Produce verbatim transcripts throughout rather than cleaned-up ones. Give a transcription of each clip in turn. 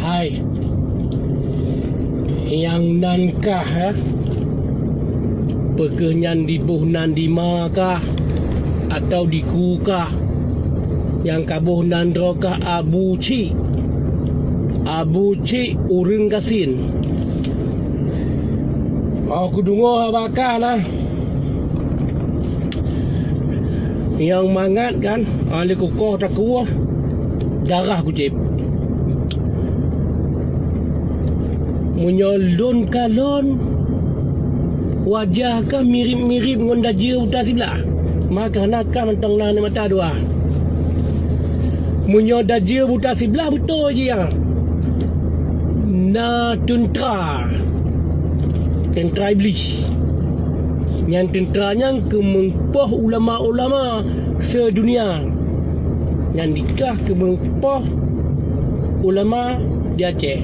Hai, nyang nan kah, eh? Peu kheueh nyan diboh nan di ma kah, atawa di ku kah? Nyang ka boh nan droe kah Abu Chik. Abu Chik ureuëng gasien. Oh, kudeungoe haba kah na. Nyang mangat kan, ah, lé kukoh takuah, darah kucéb. Meunyoe lôn kalon, wajah kah mirip-mirip ngon dajeu buta siblah, maka na kah mantong na aneuk mata dua. Meunyoe dajeu buta siblah beutôi jih nyan, na teuntra, teuntra Iblih. Nyan teuntra nyan keumeung poh ulama-ulama seudunia. Nyan dikah keumeung poh ulama di Aceh.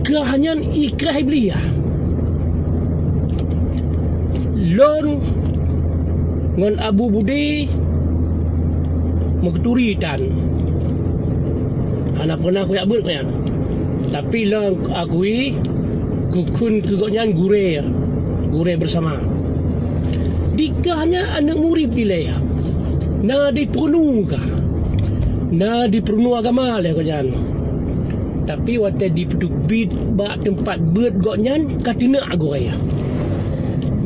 Kah nyan ikrah Iblih. Lôn ngon Abu Budi meukeuturi tan. Hana pernah kujak beuet nyan. Tapi lôn akui, kukheun keu gobnyan gurée, gurée bersama. Dikah nyan aneuk murit ilée, na dipeurunoe kah, na dipeurunoe agama lé gobnyan. Tapi watée dipeuteubiet bak teumpat beuet gobnyan ka teuneuk gurée.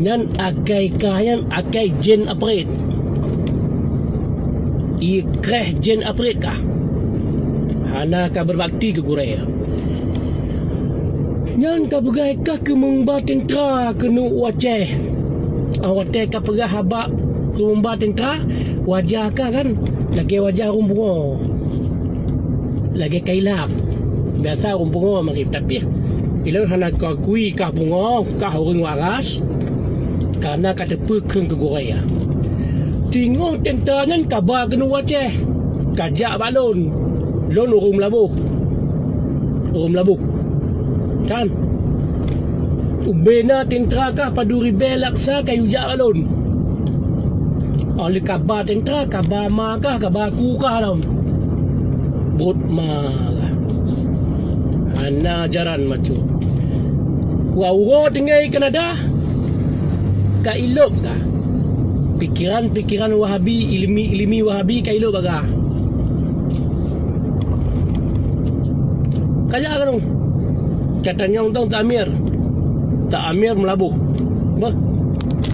Nyan akai kah nyan akai jén aprit. Ikrah jén aprit kah. Hana ka beubakti keu gurée. Nyan ka peugah kah keumeung ba teuntra keuneuk u Aceh. Ah, watée ka peugah haba keumeung ba teuntra, wajah kah kan lagée wajah ureuëng pungo. Lagée kailab. Biasa ureuëng pungo marit, tapi ilôn hana kuakui kah pungo, kah ureuëng waras, kareuna ka teupeu kheun keu gurée. Teungoh teuntra nyan ka ba keuneuk u Aceh, ka jak bak lôn. Lôn ureuëng Meulaboh. Ureuëng Meulaboh. Kan? Ubena teuntra kah padub ribée laksa ka yue jak bak lôn. Óh lheueh ka ba teuntra, ka ba ma kah, ka ba ku kah lom. Buet ma kah. Hana jaran maco. Wa uroe tinggai Kanada, ka ilop kah. Pikiran-pikiran Wahabi, ilmi-ilmi Wahabi ka ilop bak kah. Kaya keunoe. Ka tanyong tong ta Amir. Ta Amir Meulaboh. Bah,